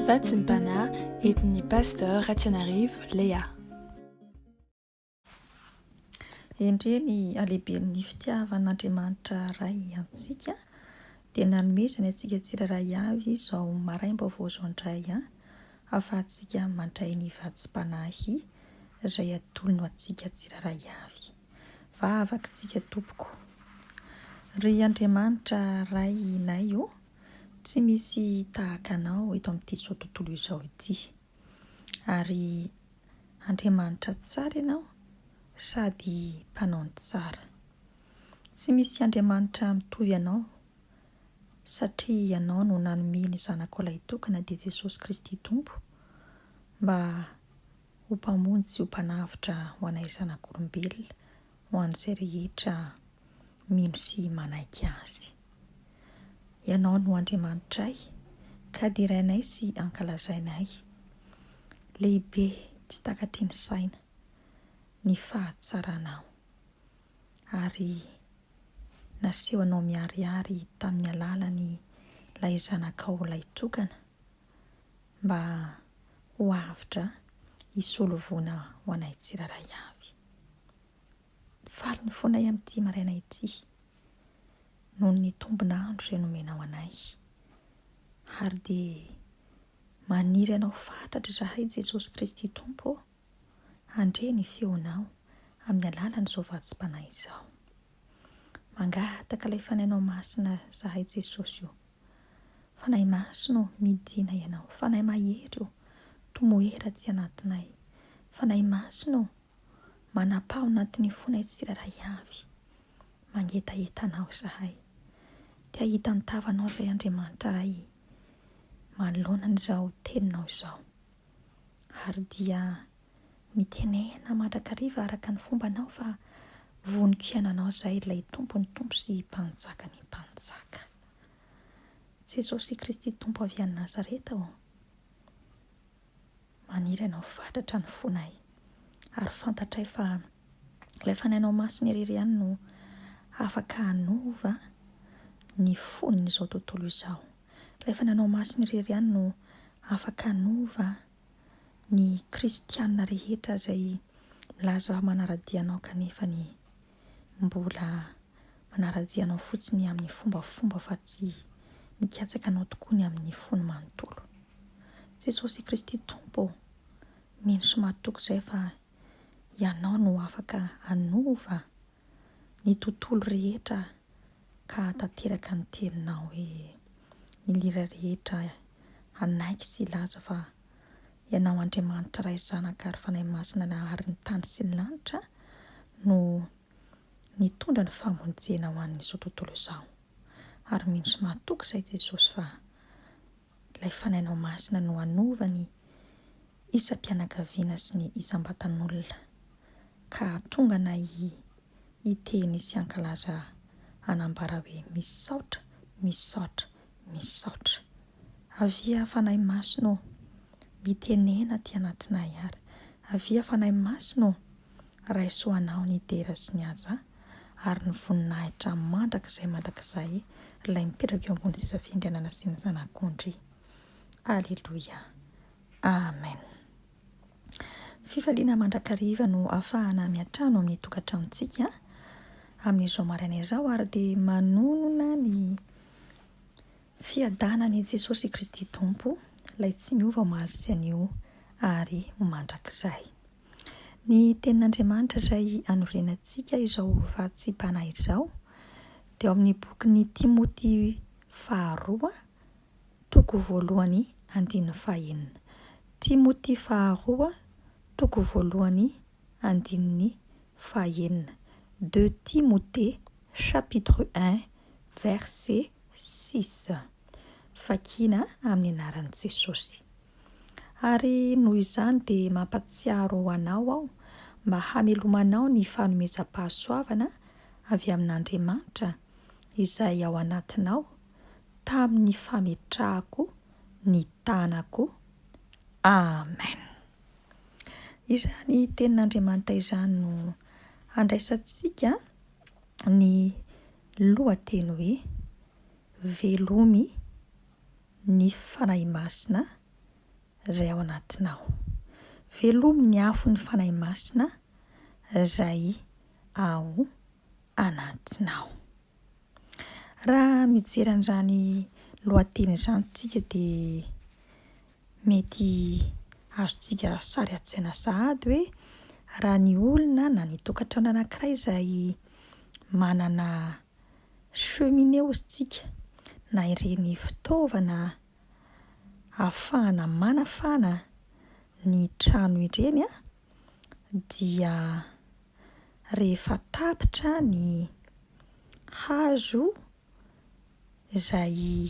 Vatsim-panahy entin'ny Pasteur Ratianarivo Léa. Endrey ny halehiben'ny fitiavan'Andriamanitra Ray antsika dia nanomezany antsika tsirairay avy izao maraim-baovao izao indray ahafahantsika mandray ny vatsim-panahy izay atolony ho antsika tsirairay avy. Vavakitsika tompoko. Ry Andriamanitra Ray nay o, tsy misy tahaka Anao eto amin'ity izao tontolo izao ity. Ary Andriamanitra tsara Ianao sady mpanao ny tsara. Tsy misy Andriamanitra mitovy Anao satria Ianao no nanome ny Zanakao Lahitokana dia Jesosy Kristy Tompo mba ho Mpamonjy sy ho Mpanavotra ho anay zanak'olombelona, ho an'izay rehetra mino sy manaiky Azy. Ianao no Andriamanitray, ka derainay sy ankalazainay. Lehibe tsy takatry ny saina ny fahatsaranao, ary nasehonao miharihary tamin'ny alalan'ilay Zanakao Lahitokana, mba ho avotra hisolo voina ho anay tsirairay avy. Faly ny fonay amin'ity maraina ity noho ny tombon'andro izay nomenao anay. Ary dia maniry anao fatratra izahay Jesosy Kristy Tompo ô, handre ny feonao amin'ny alalan'izao vatsim-panahy izao. Mangataka ilay Fanahinao Masina izahay Jesosy ô. Fanahy Masina ô, midina Ianao. Fanahy Mahery ô, tomoera aty anatinay. Fanahy Masina ô, manapaha ao anatin'ny fonay tsirairay avy. Mangetaheta Anao izahay. Te hahita ny tavanao izahay Andriamanitra Ray manoloana an'izao Teninao izao. Ary dia mitenena mandrakariva araka ny fombanao fa voniko hiainanao izahay ilay Tompon'ny Tompo sy Mpanjakan'ny Mpanjaka. Jesosy Kristy Tompo avy any Nazareta ô, maniry Anao fatratra ny fonay, ary fantatray fa ilay Fanahinao Masina irery ihany no afaka hanova ny fon'izao tontolo izao. Ilay Fanahinao Masina irery ihany no afaka hanova ny kristiana rehetra izay milaza manara-dia Anao kanefa ny mbola manara-dia anao fotsiny amin'ny fombafomba fa tsy mikatsaka anao tokoa ny amin'ny fony manontolo. Jesosy Kristy Tompo ô, mino sy matoky izay fa Ianao no afaka hanova ny tontolo rehetra ka hahatanteraka ny teninao hoe ny lira rehetra hanaiky sy hilaza fa Ianao Andriamanitra Ray Zanaka ary Fanahy Masina nahary ny tany sy ny lanitra no nitondra ny famonjena ho an'izao tontolo izao. Ary mino sy mahatoky izay Jesosy fa ilay Fanahinao Masina no hanova ny isam-pianakaviana sy ny isam-batan'olona ka hahatonga anay hiteny sy hankalaza hanambara hoe misaotra, misaotra, Misaotra. Avia Fanahy Masina ô! Mitenena aty anatinay ary. Avia Fanahy Masina ô! Raiso ho Anao ny dera sy ny haja ary ny voninahitra mandrakizay mandrakizay Ilay mipetraka eo ambony seza fiandrianana sy ny Zanak'ondry. Aleloia. Amen. Fifaliana mandrakariva no afahana miantrano amin'ny tokantranontsika amin'izao maraina izao ary dia manonona ny fiadanan'i Jesosy Kristy Tompo, ilay tsy miova omaly sy anio ary ho mandrakizay. Ny tenin'Andriamanitra izay anorenantsika izao vatsim-panahy izao dia ao amin'ny bokin'ny Timoty faharoa toko voalohany andininy fahenina. Timoty faharoa toko voalohany andininy fahenina. Deux Timothée chapitre un verset six. Vakina amin'ny anaran'i Jesosy. Ary noho izany dia mampatsiaro anao aho mba hamelomanao ny fanomezam-pahasoavana avy amin'Andriamanitra izay ao anatinao tamin'ny fametrahako ny tanako. Amen. Izany tenin'Andriamanitra izany no handraisantsika ny lohateny hoe Velomy ny Fanahy Masina. izay ao anatinao. Velomy ny afon'ny Fanahy Masina izay ao anatinao. Raha mijery an'izany lohateny izany tsika dia mety azontsika sary an-tsaina sahady hoe raha ny olona na ny tokantrano anankiray izay manana cheminée hozy tsika na ireny fitaovana ahafahana manafana ny trano ireny an, dia rehefa tapitra ny hazo izay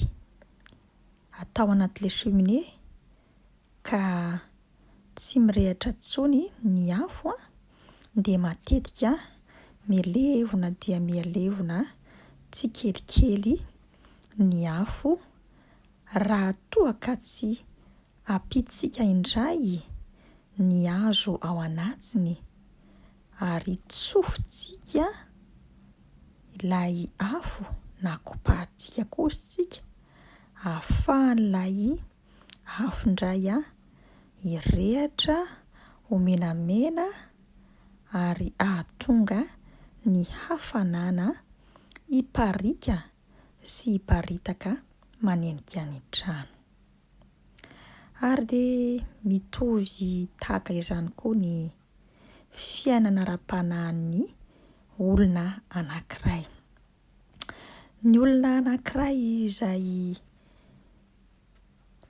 atao anatin'ilay cheminée ka tsy mirehitra intsony ny afo an, dia matetika mihalevona dia mihalevona tsikelikely ny afo raha toa ka tsy ampiantsika indray ny hazo ao anatiny ary tsofintsika ilay afo na kopahantsika koa hozy tsika ahafahan'ilay afo indray hirehitra ho menamena ary hahatonga ny hafanana hipariaka sy hiparitaka manenika ny trano. Ary dia mitovy tahaka izany koa ny fiainana ara-panahin'ny olona anankiray. Ny olona anankiray izay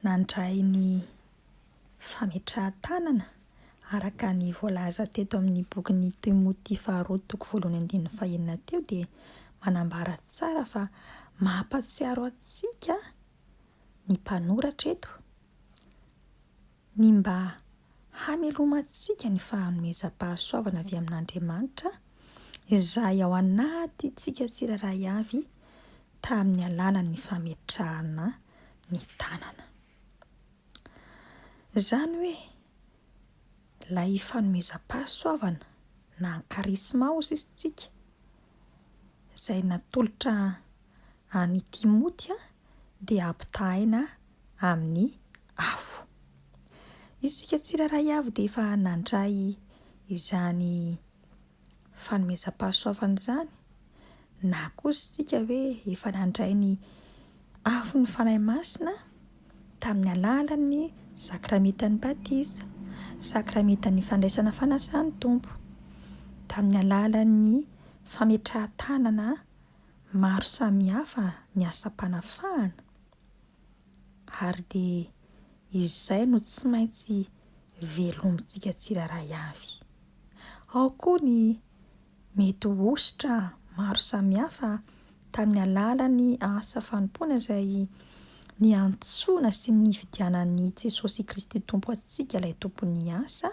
nandray ny fametrahan-tanana araka ny voalaza teto amin'ny bokin'ny Timoty faharoa toko voalohany andininy fahenina teo dia manambara tsara fa mampahatsiaro antsika ny mpanoratra eto ny mba hamelomantsika ny fanomezam-pahasoavana avy amin'Andriamanitra izay ao anatintsika tsirairay avy tamin'ny alalan'ny fametrahana ny tanana. Izany hoe ilay fanomezam-pahasoavana na charisma hozy izy tsika izay natolotra an'i Timoty dia ampitahaina amin'ny afo. Isika tsirairay avy dia efa nandray izany fanomezam-pahasoavana izany, na koa isika hoe efa nandray ny afon'ny Fanahy Masina tamin'ny alalan'ny sakramentan'ny batisa, sakramentan'ny fandraisana fanasan'ny Tompo, tamin'ny alalan'ny fametrahan-tanana Maro samihafa ny asam-panafahana ary dia izay no tsy maintsy velomintsika tsirairay avy. Ao koa ny mety ho hosotra maro samihafa tamin'ny alalan'ny asa fanompoana izay niantsoana sy nividianan'i Jesosy Kristy Tompo antsika ilay Tompon'ny asa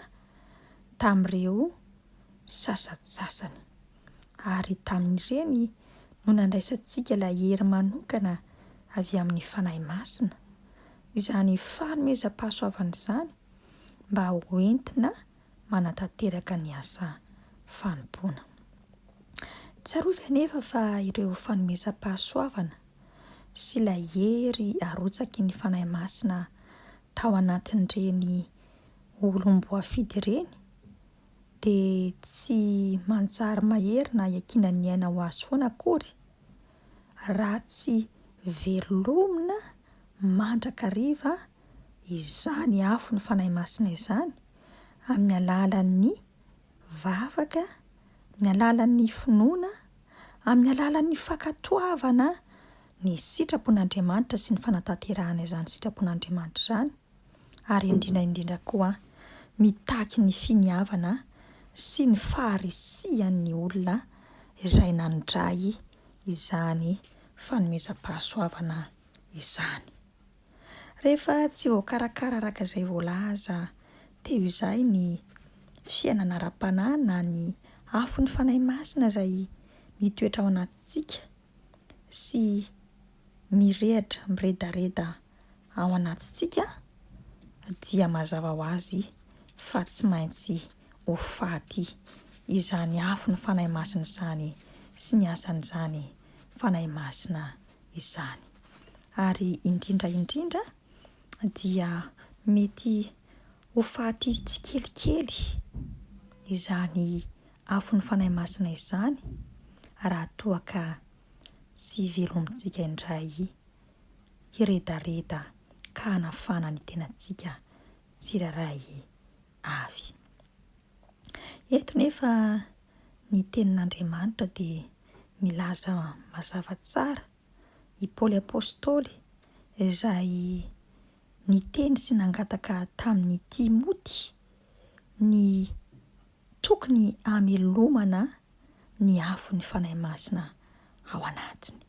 tamin'ireo sasantsasany. Ary tamin'ireny no nandraisantsika ilay hery manokana avy amin'ny Fanahy Masina, izany fanomezam-pahasoavana izany mba ho entina manatanteraka ny asa fanompoana. Tsarovy anefa fa ireo fanomezam-pahasoavana sy ilay hery arotsaky ny Fanahy Masina tao anatin'ireny olom-boafidy ireny dia tsy manjary mahery na iankinan'ny aina ho azy foana akory raha tsy velomina mandrakariva izany afon'ny Fanahy Masina izany amin'ny alalan'ny vavaka, amin'ny alalan'ny finoana, amin'ny alalan'ny fankatoavana ny sitrapon'Andriamanitra sy ny fanatanterahana izany sitrapon'Andriamanitra izany. ary indrindra indrindra koa mitaky ny finiavana sy ny faharisihan'ny olona izay nandray izany fanomezam-pahasoavana izany. Rehefa tsy voakarakara araka izay voalaza teo izay ny fiainana ara-panahy na ny afon'ny Fanahy Masina izay mitoetra ao anatintsika sy mirehitra, miredareda ao anatintsika dia mazava ho azy fa tsy maintsy ho faty izany afon'ny Fanahy Masina izany sy ny asan'izany Fanahy Masina izany. Ary indrindra indrindra dia. Mety ho faty tsikelikely izany afon'ny Fanahy Masina izany raha toa ka tsy velomintsika indray hiredareda ka hanafana ny tenantsika tsirairay avy. Eto nefa ny Tenin'Andriamanitra dia milaza mazava tsara i Paoly Apostoly izay niteny sy nangataka tamin'i Timoty ny tokony hamelomana ny afon'ny Fanahy Masina ao anatiny.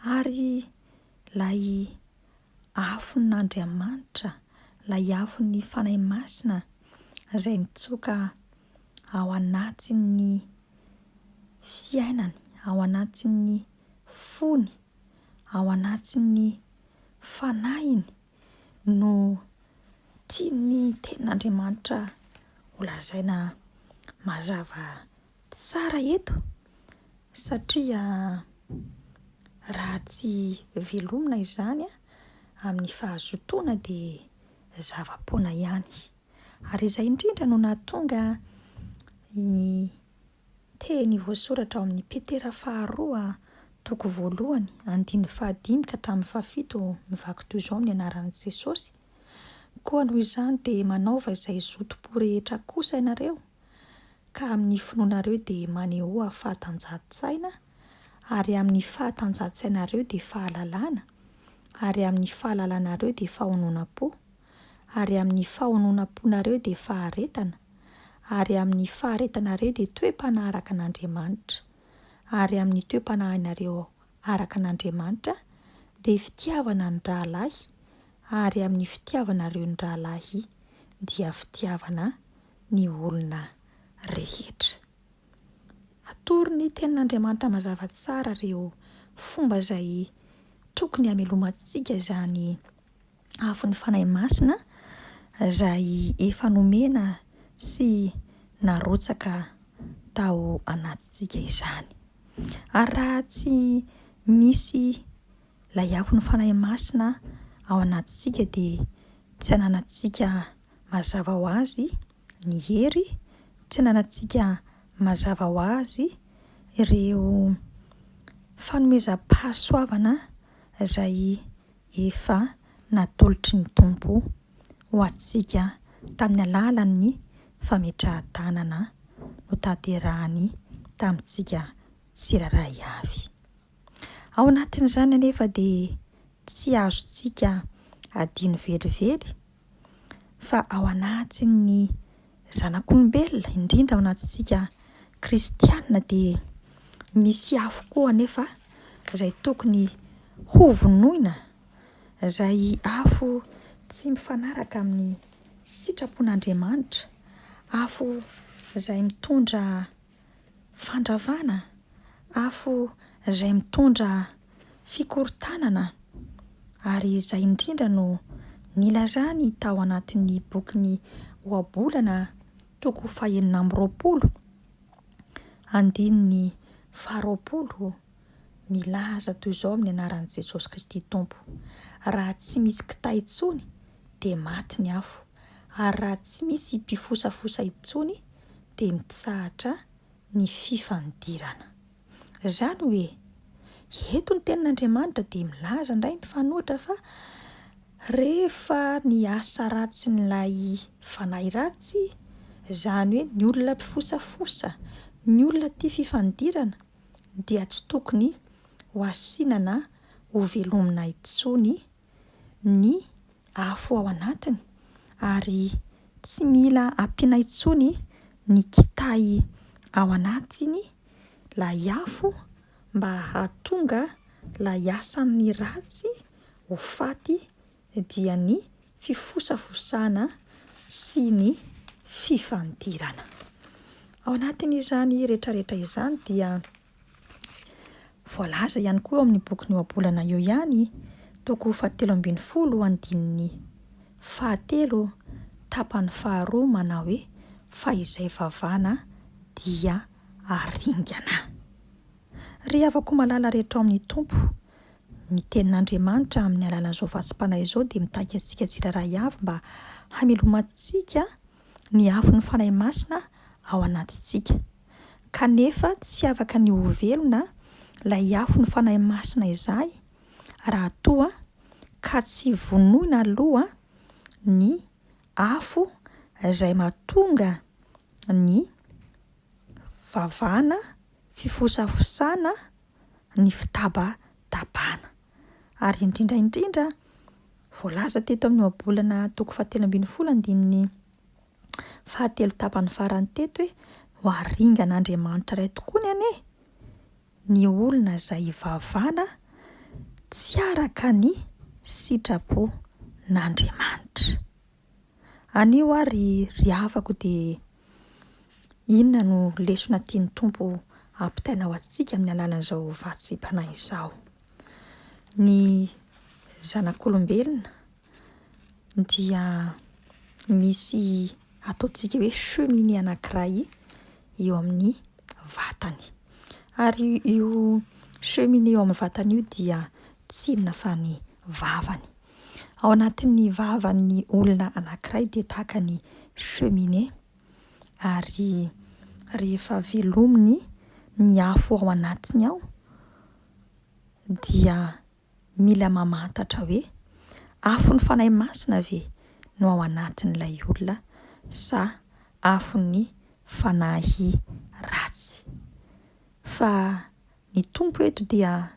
Ary ilay afon'Andriamanitra, ilay afon'ny Fanahy Masina izay mitsoka ao anatin'ny fiainany, ao anatin'ny fony, ao anatin'ny fanahiny no tian'ny Tenin'Andriamanitra holazaina mazava tsara eto satria raha tsy velomina izany amin'ny fahazotoana dia zava-poana ihany. Ary izay indrindra no nahatonga ny Teny voasoratra ao amin'ny Petera faharoa, toko voalohany, andininy fahadimy ka hatramin'ny fahafito mivaky toy izao amin'ny anaran'i Jesosy, Koa noho izany dia manaova izay zotom-po rehetra kosa ianareo, ka amin'ny finoanareo dia manehoa fahatanjahan-tsaina, ary amin'ny fahatanjahan-tsainareo dia fahalalana, ary amin'ny fahalalanareo dia fahononam-po, ary amin'ny fahononam-ponareo dia faharetana, ary amin'ny faharetanareo dia toe-panahy araka an'Andriamanitra, ary amin'ny toe-panahinareo araka an'Andriamanitra dia fitiavana ny rahalahy, ary amin'ny fitiavanareo ny rahalahy dia fitiavana ny olona rehetra. Atoro ny Tenin'Andriamanitra mazava tsara ireo fomba izay tokony hamelomantsika izany afon'ny Fanahy Masina izay efa nomena sy narotsaka tao anatintsika izany. Ary raha tsy misy ilay afon'ny Fanahy Masina ao anatintsika dia tsy ananantsika mazava ho azy ny hery, tsy ananantsika mazava ho azy ireo fanomezam-pahasoavana izay efa natolotry ny Tompo ho antsika tamin'ny alalan'ny fametrahan-tanana notanterahany tamintsika tsirairay avy. Ao anatin'izany anefa dia tsy azontsika adino velively fa ao anatin'ny zanak'olombelona, indrindra ao anatintsika kristiana dia misy afo koa anefa izay tokony hovonoina, izay afo tsy mifanaraka amin'ny sitrapon'Andriamanitra, afo izay mitondra fandravana, afo izay mitondra fikorontanana, ary izay indrindra no nilazany tao anatin'ny bokin'ny Ohabolana toko fahenina amby 20, andininy faharoapolo, milaza toy izao amin'ny anaran'i Jesosy Kristy Tompo, Raha tsy misy kitay intsony dia maty ny afo, ary raha tsy misy mpifosafosa intsony dia mitsahatra ny fifandirana. Izany hoe, eto ny Tenin'Andriamanitra dia milaza indray mifanohitra fa rehefa ny asa ratsin'ilay fanahy ratsy, izany hoe ny olona mpifosafosa, ny olona tia fifandirana dia tsy tokony ho asiana na hovelomina intsony ny afo ao anatiny ary tsy mila ampiana intsony ny kitay ao anatiny ilay afo mba hahatonga ilay asan'ny ratsy ho faty dia ny fifosafosana sy ny fifandirana. Ao anatin'izany rehetrarehetra izany dia Voalaza ihany koa ao amin'ny bokin'ny Ohabolana io ihany, toko fahatelo ambin'ny folo andininy fahatelo tapany faharoa manao hoe, Fa izay vavana dia haringana. Ry havako malala rehetra ao amin'ny Tompo, Ny tenin'Andriamanitra amin'ny alalan'izao vatsim-panahy izao dia mitaky antsika tsirairay avy mba hamelomantsika ny afon'ny Fanahy Masina ao anatintsika. Kanefa tsy afaka ny ho velona ilay afon'ny Fanahy Masina izay raha toa ka tsy vonoina aloha ny afo izay mahatonga ny vavana, fifosafosana, ny fitabatabana. Ary indrindra indrindra, voalaza teto amin'ny ohabolana toko fahatelo ambin'ny folo andininy fahatelo tapany farany teto hoe ho aringan'Andriamanitra Ray tokoany anie ny olona izay ivavahana tsy araka ny sitrapon'Andriamanitra. Anio ary ry havako dia inona no lesona tian'ny Tompo hampitaina ho antsika amin'ny alalan'izao vatsim-panahy izao? Ny zanak'olombelona dia misy ataontsika hoe cheminée anankiray eo amin'ny vatany. Ary io cheminée eo amin'ny vatany io dia tsy inona fa ny vavany. Ao anatin'ny vavan'ny olona anankiray dia tahaka ny cheminée ary rehefa velominy ny afo ao anatiny ao dia mila mamantatra hoe afon'ny Fanahy Masina ve no ao anatin'ilay olona sa afon'ny fanahy ratsy. Fa ny Tompo eto dia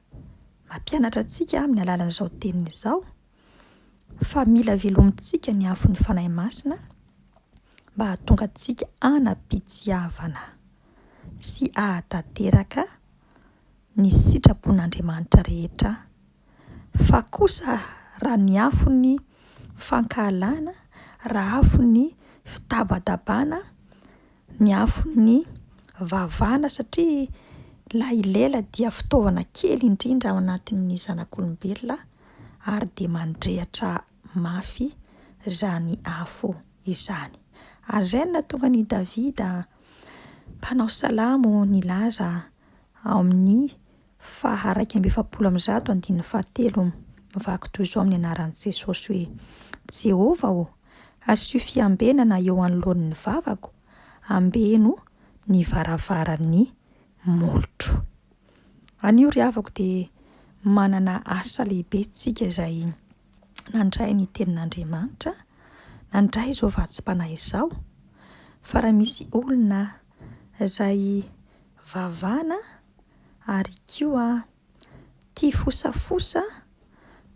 mampianatra antsika amin'ny alalan'izao teniny izao fa mila velomintsika ny afon'ny Fanahy Masina mba hahatonga antsika hanam-pitiavana sy hahatanteraka ny sitrapon'Andriamanitra rehetra, fa kosa raha ny afon'ny fankahalana, raha afon'ny fitabatabana, ny afon'ny vavana satria ilay lela dia fitaovana kely indrindra ao anatin'ny zanak'olombelona ary dia mandrehitra mafy izany afo izany. Ary izay no nahatonga an'i Davida mpanao salamo nilaza ao amin'ny faha 141 andininy fahatelo mivaky toy izao amin'ny anaran'i Jesosy hoe, Jehovah ô, asio fiambenana eo anoloan'ny vavako, ambeno ny varavaran'ny molotro. Anio ry havako dia manana asa lehibe tsika izay nandray ny tenin'Andriamanitra, nandray izao vatsim-panahy izao, fa raha misy olona izay vavana ary koa tia fosafosa,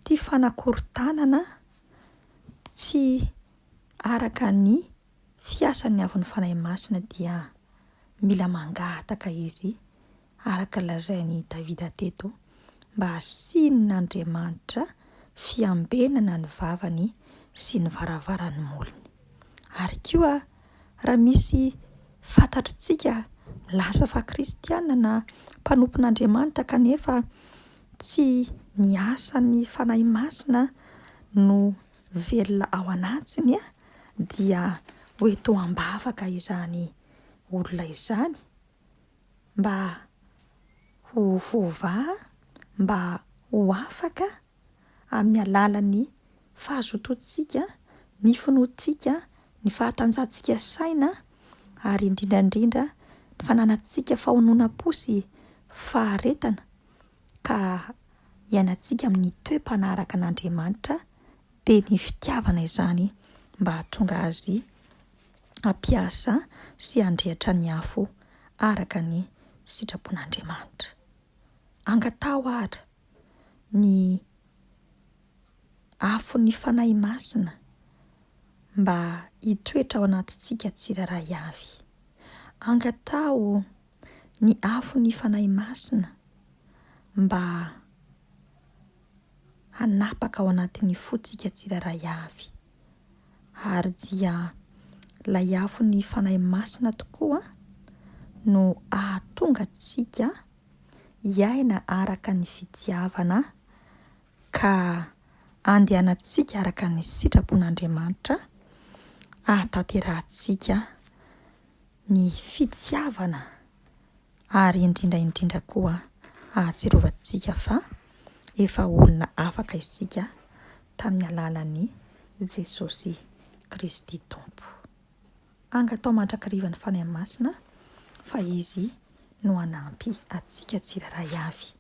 tia fanakorontanana, tsy araka ny fiasan'ny afon'ny Fanahy Masina dia mila mangataka izy araka lazain'i Davida teto mba hasian'Andriamanitra fiambenana ny vavany sy ny varavaran'ny molony. Ary koa raha misy fantatritsika milaza fa kristiana na mpanompon'Andriamanitra kanefa tsy ny asan'ny Fanahy Masina no velona ao anatiny dia ho eto am-bavaka izany olona izany mba ho voavaha, mba ho afaka amin'ny alalan'ny fahazotoantsika, ny finoantsika, ny fahatanjahantsika saina ary indrindra indrindra ny fananantsika fahononam-po sy faharetana ka hiainantsika amin'ny toe-panahy araka an'Andriamanitra dia ny fitiavana izany mba hahatonga azy hampiasa sy handrehitra ny afo araka ny sitrapon'Andriamanitra. Angataho àry ny afon'ny Fanahy Masina mba hitoetra ao anatintsika tsirairay avy. Angataho ny afon'ny Fanahy Masina mba hanapaka ao anatin'ny fontsika tsirairay avy. Ary dia ilay afon'ny Fanahy Masina tokoa no hahatonga antsika hiaina araka ny fitiavana ka handehanantsika araka ny sitrapon'Andriamanitra, hahatanterahantsika ny fitiavana ary indrindra indrindra koa hahatsiarovantsika fa. Efa olona afaka isika tamin'ny alalan'i Jesosy Kristy Tompo. Angatao mandrakariva ny Fanahy Masina fa Izy no hanampy antsika tsirairay avy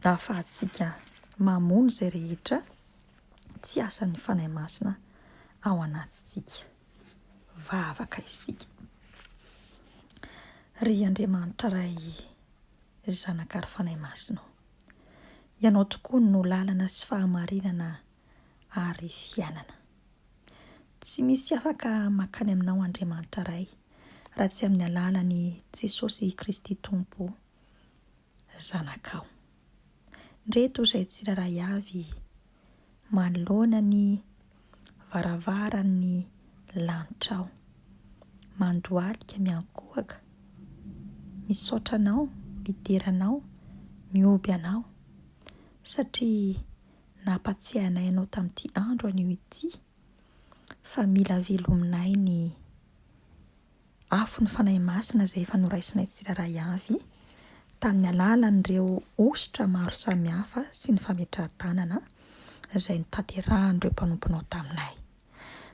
ahafahantsika mamono izay rehetra tsy asan'ny Fanahy Masina ao anatintsika. Vavaka isika. Ry Andriamanitra Ray, Zanaka ary Fanahy Masina ô, Ianao tokoa no lalana sy fahamarinana ary fiainana. Tsy misy afaka mankany aminao Andriamanitra Ray raha tsy amin'ny alalan'i Jesosy Kristy Tompo Zanakao. Ndreto izay tsirairay avy manoloana ny varavaran'ny lanitrao, mandohalika miankohoka, misaotra Anao, midera Anao, mihoby Anao, satria nampatsiahy anay Ianao tamin'ity andro anio ity fa mila velominay ny afon'ny Fanahy Masina izay efa noraisinay tsirairay avy tamin'ny alalan'ireo hosotra maro samihafa sy ny fametrahan-tanana izay notanterahan'ireo mpanomponao taminay.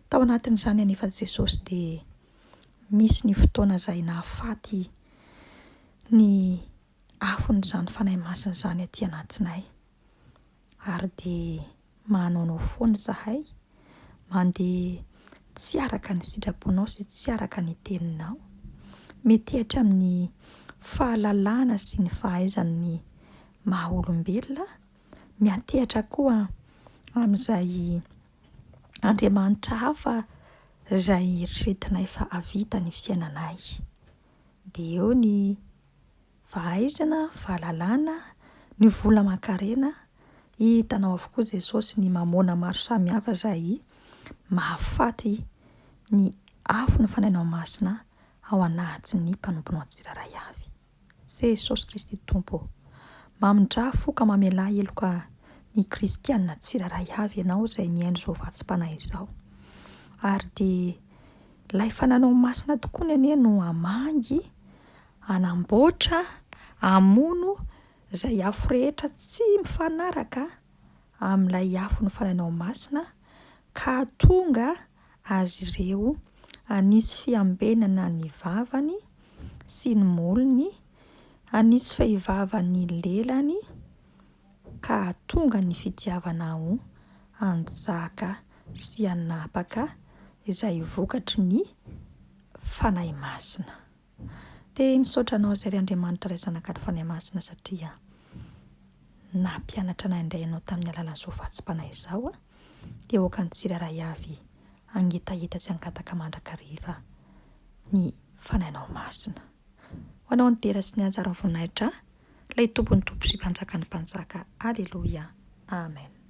Tao anatin'izany anefa Jesosy dia misy ny fotoana izay nahafaty ny afon'izany Fanahy Masina izany aty anatinay ary dia Manaonao foana izahay, mandeha tsy araka ny sitraponao sy tsy araka ny teninao. Metehatra amin'ny fahalalana sy ny fahaizan'ny maha olombelona, miantehatra koa amin'izay Andriamanitra hafa izay eritreretinay fa hahavita ny fiainanay. Dia eo ny Fahaizana, fahalalana, ny vola aman-karena, hitanao avokoa Jesosy ny mamôna maro samihafa izay mahafaty ny afon'ny Fanahinao Masina ao anatin'ny mpanomponao tsirairay avy. Jesosy Kristy Tompo ô, mamindrà fo ka mamelà heloka ny kristiana tsirairay avy Ianao izay mihaino izao vatsim-panahy izao. Ary dia ilay Fanahinao Masina tokoany anie no hamangy hanamboatra, hamono izay afo rehetra tsy mifanaraka amin'ilay afon'ny Fanahinao Masina ka hahatonga azy ireo hanisy fiambenana ny vavany sy ny molony, hanisy fehivava ny lelany ka hahatonga ny fitiavanao hanjaka sy hanapaka izay vokatry ny Fanahy Masina. Dia misaotra Anao izay ry Andriamanitra Ray Zanaka ary Fanahy Masina satria nampianatra anay indray Ianao tamin'ny alalan'izao vatsim-panahy izao. Dia aoka ny tsirairay avy hangetaheta sy hangataka mandrakariva ny Fanahinao Masina. Ho Anao ny dera sy ny haja ary ny voninahitra, ilay Tompon'ny Tompo sy Mpanjakan'ny Mpanjaka. Aleloia. Amen.